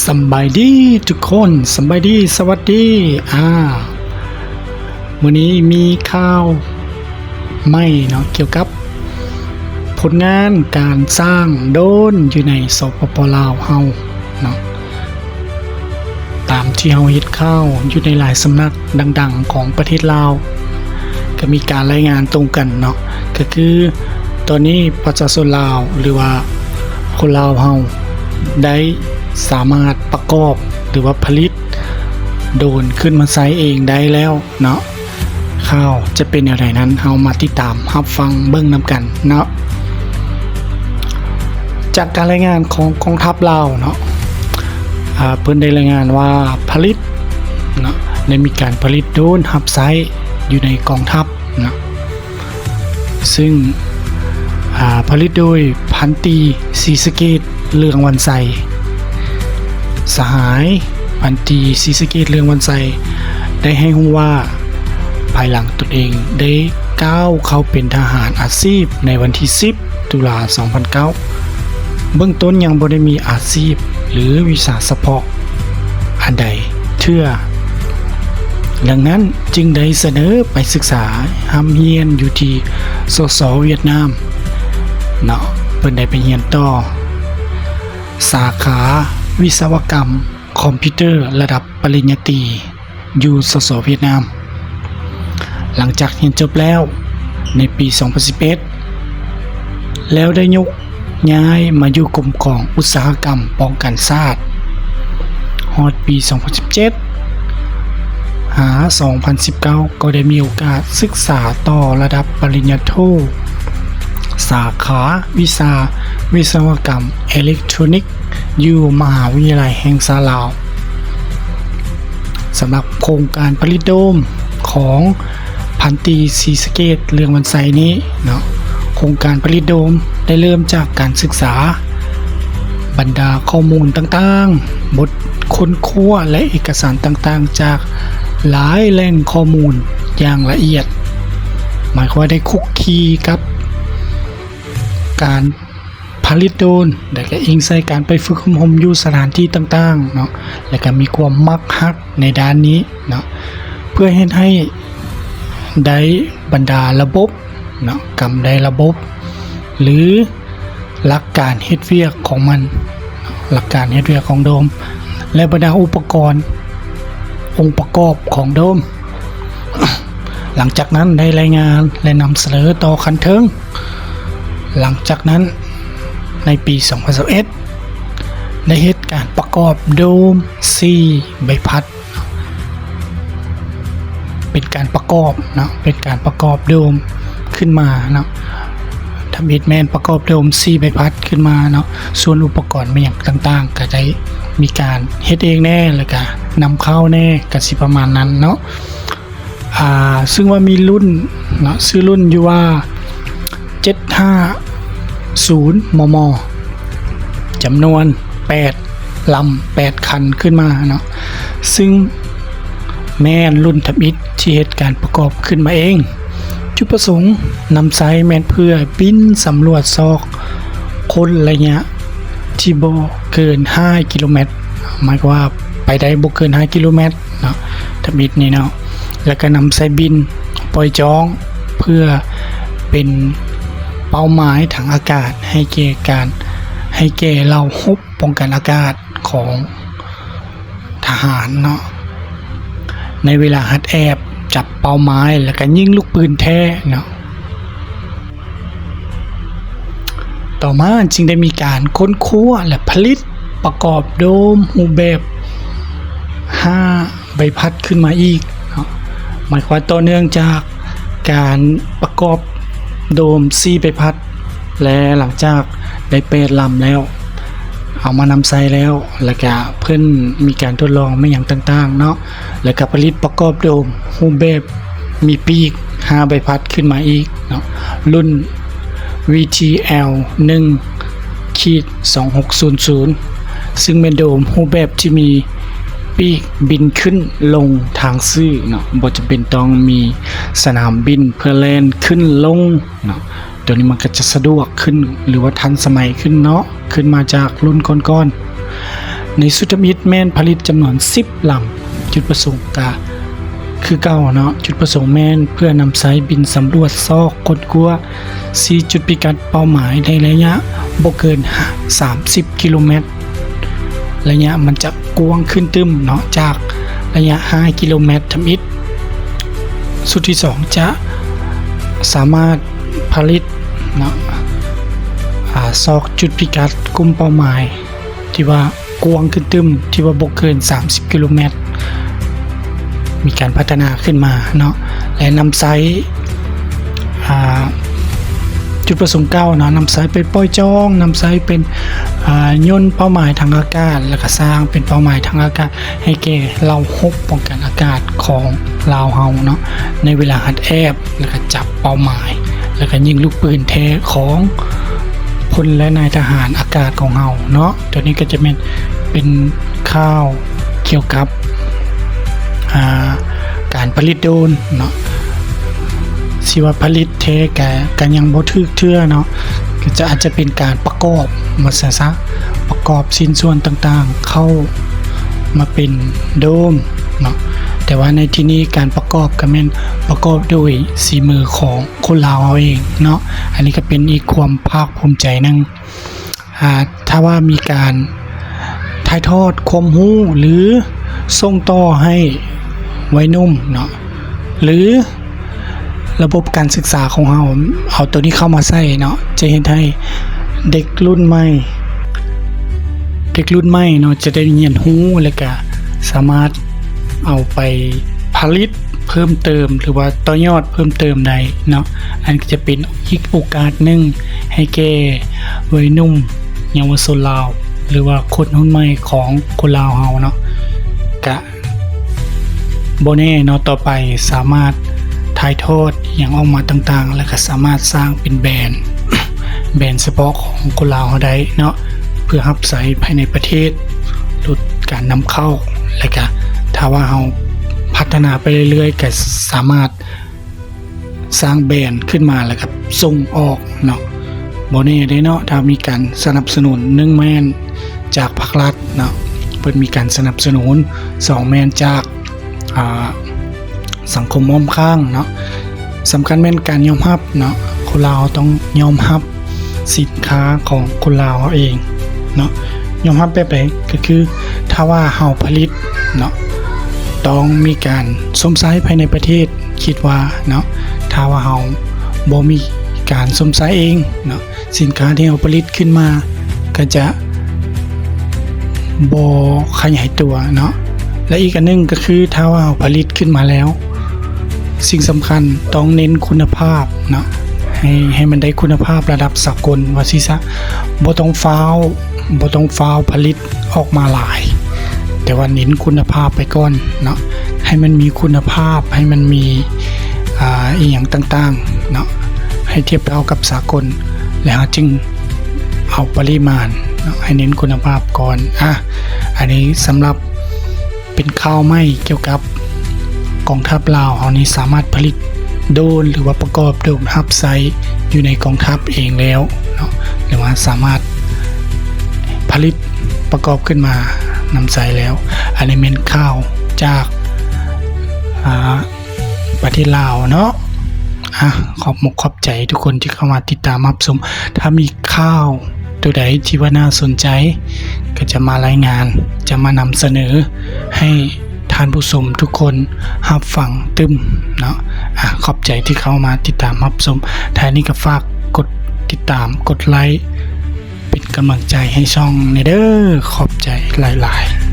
ສຳບາຍດີທຸກຄົນ, ສຳບາຍດີ, ສະຫວັດດີ. ອາ ມື້ນີ້ມີຂ່າວໃໝ່ເນາະ ກ່ຽວກັບຜົນງານການສ້າງໂດຣນຢູ່ໃນ ສປປ ລາວເຮົາເນາະ. ຕາມທີ່ເຮົາເຫັນຂ່າວຢູ່ໃນຫຼາຍສຳນັກດັງໆຂອງປະເທດລາວ ກໍມີການລາຍງານຕົງກັນເນາະ, ກໍຄືຕອນນີ້ປະຊາຊົນລາວ ຫຼືວ່າຄົນລາວເຮົາ ໄດ້ສາມາດປະກອບ ຫຼືວ່າຜະລິດໂດຣນຂຶ້ນມາໃຊ້ເອງໄດ້ແລ້ວເນາະ. ຂ່າວຈະເປັນແນວໃດນັ້ນ ເຮົາມາຕິດຕາມຮັບຟັງເບິ່ງນຳກັນເນາະ. ຈາກການລາຍງານຂອງກອງທັບລາວເນາະ ອາ ເພິ່ນໄດ້ລາຍງານວ່າຜະລິດເນາະ ໄດ້ມີການຜະລິດໂດຣນຮັບໃຊ້ຢູ່ໃນກອງທັບເນາະ. ຊຶ່ງ ອາ ຜະລິດໂດຍພັນຕີ ສີສະເກດ ເຫຼືອງວັນໄຊ. ສະຫາຍພັນຕີ ສີສະເກດ ເຫຼືອງວັນໄຊ ໄດ້ໃຫ້ຮູ້ວ່າ ພາຍຫຼັງຕົນເອງໄດ້ກ້າວເຂົ້າເປັນທະຫານອາຊີບໃນວັນທີສິບ ຕຸລາ ສອງພັນເກົ້າ ເບື້ອງຕົ້ນຍັງບໍ່ໄດ້ມີອາຊີບ ຫຼື ວິຊາສະເພາະອັນໃດເທື່ອ. ດັ່ງນັ້ນຈຶ່ງໄດ້ສະເໜີໄປສຶກສາຮ່ຳຮຽນຢູ່ທີ່ ສສ ຫວຽດນາມເນາະ. ເພິ່ນໄດ້ໄປຮຽນຕໍ່ສາຂາວິສະວະກຳຄອມພິວເຕີລະດັບປະລິນຍາຕີ ຢູ່ ສສ ຫວຽດນາມ. ຫຼັງຈາກຮຽນຈົບແລ້ວໃນປີສອງພັນສິບເອັດ ແລ້ວໄດ້ຍົກຍ້າຍມາຢູ່ກົມກອງອຸດສາຫະກຳປ້ອງກັນຊາດ. ຮອດປີສອງພັນສິບເຈັດ ຫາ ສອງພັນສິບເກົ້າ ກໍໄດ້ມີໂອກາດສຶກສາຕໍ່ລະດັບປະລິນຍາໂທ ສາຂາວິຊາວິສະວະກຳເອເລັກໂທຣນິກ ຢູ່ມະຫາວິທະຍາໄລແຫ່ງຊາດລາວ. ສຳລັບໂຄງການຜະລິດໂດມຂອງພັນຕີ ສີສະເກດ ເຫຼືອງວັນໄຊນີ້ເນາະ, ໂຄງການຜະລິດໂດມໄດ້ເລີ່ມຈາກການສຶກສາບັນດາຂໍ້ມູນຕ່າງໆ, ບົດຄົ້ນຄວ້າ ແລະ ເອກະສານຕ່າງໆ ຈາກຫຼາຍແຫຼ່ງຂໍ້ມູນຢ່າງລະອຽດ, ໝາຍຄວາມວ່າໄດ້ຄຸກຄີກັບການ ຜະລິດໂດຣນ ແລະ ກະອີງໃສ່ການໄປຝຶກອົບຮົມຢູ່ສະຖານທີ່ຕ່າງໆເນາະ ແລະ ກະມີຄວາມມັກຮັກໃນດ້ານນີ້ເນາະ ເພື່ອເຮັດໃຫ້ໄດ້ບັນດາລະບົບເນາະ, ກຳໄດ້ລະບົບ ຫຼື ຫຼັກການເຮັດວຽກຂອງມັນ, ຫຼັກການເຮັດວຽກຂອງໂດມ ແລະ ບັນດາອຸປະກອນ ອົງປະກອບຂອງໂດມ. ຫຼັງຈາກນັ້ນໄດ້ລາຍງານ ແລະ ນຳສະເໜີຕໍ່ຂັ້ນເທິງ. ຫຼັງຈາກນັ້ນໃນປີສອງພັນຊາວເອັດ ໄດ້ເຮັດການປະກອບໂດມສີ່ໃບພັດ ເປັນການປະກອບເນາະ, ເປັນການປະກອບໂດມຂຶ້ນມາເນາະ, ທຳອິດແມ່ນປະກອບໂດມສີ່ໃບພັດຂຶ້ນມາເນາະ, ສ່ວນອຸປະກອນແມ່ນຫຍັງຕ່າງໆ ກະໄດ້ມີການເຮັດເອງແດ່ ແລ້ວກະນຳເຂົ້າແດ່ ກະຊິປະມານນັ້ນເນາະ. ອ່າ ຊຶ່ງວ່າມີລຸ້ນເນາະ, ຊື່ລຸ້ນຢູ່ວ່າ ເຈັດຫ້າສູນ ມມ ຈຳນວນແປດລຳ ແປດຄັນຂຶ້ນມາເນາະ, ຊຶ່ງແມ່ນລຸ້ນທຳອິດທີ່ເຮັດການປະກອບຂຶ້ນມາເອງ. ຈຸດປະສົງນຳໃຊ້ແມ່ນເພື່ອບິນສຳຫຼວດຊອກຄົ້ນໄລຍະທີ່ບໍ່ເກີນຫ້າກິໂລແມັດ, ໝາຍຄວາມວ່າໄປໄດ້ບໍ່ເກີນຫ້າກິໂລແມັດ ເນາະ, ທຳອິດນີ້ເນາະ, ແລ້ວກະນຳໃຊ້ບິນປ່ອຍຈ້ອງ ເພື່ອເປັນເປົ້າໝາຍທາງອາກາດໃຫ້ແກ່ການ ໃຫ້ແກ່ເຫຼົ່າຮົບປ້ອງກັນອາກາດຂອງທະຫານເນາະ, ໃນເວລາຫັດແອບຈັບເປົ້າໝາຍ ແລ້ວກະຍິງລູກປືນແທ້ເນາະ. ຕໍ່ມາຈຶ່ງໄດ້ມີການຄົ້ນຄວ້າ ແລະ ຜະລິດປະກອບໂດມຮູບແບບຫ້າໃບພັດຂຶ້ນມາອີກເນາະ, ໝາຍຄວາມວ່າຕໍ່ເນື່ອງຈາກການປະກອບໂດມສີ່ໃບພັດ ແລະ ຫຼັງຈາກໄດ້ແປດລຳແລ້ວ ເອົາມານຳໃຊ້ແລ້ວ ແລ້ວກະເພິ່ນມີການທົດລອງແມ່ນຫຍັງຕ່າງໆເນາະ, ແລ້ວກະຜະລິດປະກອບໂດມຮູບແບບ ມີປີກຫ້າໃບພັດຂຶ້ນມາອີກເນາະ, ລຸ້ນ ວີທີແອລ ໜຶ່ງ ຂີດ ສອງຫົກສູນສູນ ຊຶ່ງແມ່ນໂດມຮູບແບບທີ່ມີປີກບິນຂຶ້ນລົງທາງຊື່ເນາະ, ບໍ່ຈຳເປັນຕ້ອງມີສະໜາມບິນເພື່ອແລ່ນຂຶ້ນລົງເນາະ. ໂຕນີ້ມັນກະຈະສະດວກຂຶ້ນ ຫຼືວ່າທັນສະໄໝຂຶ້ນເນາະ, ຂຶ້ນມາຈາກລຸ້ນກ່ອນໆ. ໃນຊຸດທຳອິດແມ່ນຜະລິດຈຳນວນສິບລຳ. ຈຸດປະສົງກະຄືເກົ່າເນາະ, ຈຸດປະສົງແມ່ນເພື່ອນຳໃຊ້ບິນສຳຫຼວດຊອກຄົ້ນຄວ້າ ຊີ້ຈຸດພິກັດເປົ້າໝາຍໃນໄລຍະບໍ່ເກີນສາມສິບກິໂລແມັດ. ໄລຍະມັນຈະກວ້າງຂຶ້ນຕື່ມເນາະ ຈາກໄລຍະຫ້າກິໂລແມັດທຳອິດ. ຊຸດທີສອງຈະສາມາດຜະລິດເນາະ ອາ ຊອກຈຸດພິກັດກຸ່ມເປົ້າໝາຍ ທີ່ວ່າກວ້າງຂຶ້ນຕື່ມ ທີ່ວ່າບໍ່ເກີນສາມສິບກິໂລແມັດ ມີການພັດທະນາຂຶ້ນມາເນາະ ແລະ ນຳໃຊ້ ອາ ຈຸດປະສົງເກົ່າເນາະ, ນຳໃຊ້ໄປປ່ອຍຈ້ອງ, ນຳໃຊ້ເປັນ ອາ ຍົນເປົ້າໝາຍທາງອາກາດ ແລ້ວກະສ້າງເປັນເປົ້າໝາຍທາງອາກາດ ໃຫ້ແກ່ເຫຼົ່າຮົບປ້ອງກັນອາກາດຂອງລາວເຮົາເນາະ ໃນເວລາຮັດແອບ ແລ້ວກະຈັບເປົ້າໝາຍ ແລ້ວກະຍິງລູກປືນແທ້ຂອງພົນ ແລະ ນາຍທະຫານອາກາດຂອງເຮົາເນາະ. ໂຕນີ້ກະຈະແມ່ນເປັນຂ່າວກ່ຽວກັບ ອາ ການຜະລິດໂດຣນເນາະ, ຊິວ່າຜະລິດແທ້ກະ ກະຍັງບໍ່ຖືກເທື່ອເນາະ, ກະຈະ ອາດຈະເປັນການປະກອບ ວ່າຊັ້ນຊະ ປະກອບຊິ້ນສ່ວນຕ່າງໆເຂົ້າມາເປັນໂດຣນເນາະ. ແຕ່ວ່າໃນທີ່ນີ້ການປະກອບກະແມ່ນປະກອບໂດຍສີມືຂອງຄົນລາວເຮົາເອງເນາະ. ອັນນີ້ກະເປັນອີກຄວາມພາກພູມໃຈໜຶ່ງ ອາ ຖ້າວ່າມີການຖ່າຍທອດຄວາມຮູ້ ຫຼື ສົ່ງຕໍ່ໃຫ້ໄວໜຸ່ມເນາະ ຫຼື ລະບົບການສຶກສາຂອງເຮົາ ເອົາໂຕນີ້ເຂົ້າມາໃຊ້ເນາະ ຈະເຮັດໃຫ້ເດັກລຸ້ນໃໝ່ ເດັກລຸ້ນໃໝ່ເນາະ ຈະໄດ້ຮຽນຮູ້ ແລະກະສາມາດເອົາໄປຜະລິດເພີ່ມເຕີມ ຫຼືວ່າຕໍ່ຍອດເພີ່ມເຕີມໄດ້ເນາະ. ອັນນີ້ກະຈະເປັນອີກໂອກາດໜຶ່ງໃຫ້ແກ່ໄວໜຸ່ມເຍົາວະຊົນລາວ ຫຼືວ່າຄົນຮຸ່ນໃໝ່ຂອງຄົນລາວເຮົາເນາະ ກະ ບໍ່ແນ່ເນາະ ຕໍ່ໄປສາມາດຖ່າຍທອດອີ່ຫຍັງອອກມາຕ່າງໆ ແລ້ວກະສາມາດສ້າງເປັນແບຣນ ແບຣນສະເພາະຂອງຄົນລາວເຮົາໄດ້ເນາະ ເພື່ອຮັບໃຊ້ພາຍໃນປະເທດ ຫຼຸດການນຳເຂົ້າ ແລ້ວກະຖ້າວ່າເຮົາພັດທະນາໄປເລື້ອຍໆ ກະສາມາດ ສ້າງແບຣນຂຶ້ນມາ ແລ້ວກະສົ່ງອອກເນາະ. ບໍ່ແນ່ເດ້ເນາະ ຖ້າມີການສະໜັບສະໜູນ ໜຶ່ງແມ່ນຈາກພາກລັດເນາະ ເພິ່ນມີການສະໜັບສະໜູນ, ສອງແມ່ນຈາກ ອາ ສັງຄົມອ້ອມຂ້າງເນາະ. ສຳຄັນແມ່ນການຍອມຮັບເນາະ, ຄົນລາວເຮົາຕ້ອງຍອມຮັບ ສິນຄ້າຂອງຄົນລາວເຮົາເອງເນາະ. ຍອມຮັບແບບໃດ? ກະຄືຖ້າວ່າເຮົາຜະລິດເນາະ ຕ້ອງມີການຊົມໃຊ້ພາຍໃນປະເທດ ຄິດວ່າເນາະ. ຖ້າວ່າເຮົາບໍ່ມີການຊົມໃຊ້ເອງເນາະ ສິນຄ້າທີ່ເຮົາຜະລິດຂຶ້ນມາກະຈະບໍ່ຂະຫຍາຍຕົວເນາະ. ແລະ ອີກອັນໜຶ່ງກະຄື ຖ້າວ່າເຮົາຜະລິດຂຶ້ນມາແລ້ວ ສິ່ງສຳຄັນຕ້ອງເນັ້ນຄຸນນະພາບເນາະ ໃຫ້ ໃຫ້ມັນໄດ້ຄຸນນະພາບລະດັບສາກົນວ່າຊີ້ຊະ. ບໍ່ຕ້ອງຟ້າວ ບໍ່ຕ້ອງຟ້າວຜະລິດອອກມາຫຼາຍ ແຕ່ວ່າເນັ້ນຄຸນນະພາບໄປກ່ອນເນາະ ໃຫ້ມັນມີຄຸນນະພາບ ໃຫ້ມັນມີ ອາ ອີ່ຫຍັງຕ່າງໆເນາະ ໃຫ້ທຽບເທົ່າກັບສາກົນ ແລ້ວເຮົາຈຶ່ງເອົາປະລິມານເນາະ ໃຫ້ເນັ້ນຄຸນນະພາບກ່ອນ. ອາ ອັນນີ້ສຳລັບ ເປັນຂ່າວໃໝ່ກ່ຽວກັບກອງທັບລາວເຮົານີ້ ສາມາດຜະລິດໂດຣນ ຫຼືວ່າປະກອບໂດຣນຮັບໃຊ້ຢູ່ໃນກອງທັບເອງແລ້ວເນາະ ຫຼືວ່າສາມາດຜະລິດປະກອບຂຶ້ນມານຳໃຊ້ແລ້ວ. ອັນນີ້ແມ່ນຂ່າວຈາກ ອາ ປະເທດລາວເນາະ. ອາ ຂອບມົກຂອບໃຈທຸກຄົນທີ່ເຂົ້າມາຕິດຕາມຮັບຊົມ. ຖ້າມີຂ່າວໂຕໃດທີ່ວ່າໜ້າສົນໃຈ ກະຈະມາລາຍງານ ຈະມານຳສະເໜີໃຫ້ທ່ານຜູ້ຊົມທຸກຄົນຮັບຟັງຕື່ມເນາະ. ອາ ຂອບໃຈທີ່ເຂົ້າມາຕິດຕາມຮັບຊົມ. ທ້າຍນີ້ກະຝາກກົດຕິດຕາມ ກົດໄລ ເປັນກຳລັງໃຈໃຫ້ຊ່ອງແດ່ເດີ. ຂອບໃຈຫຼາຍໆ.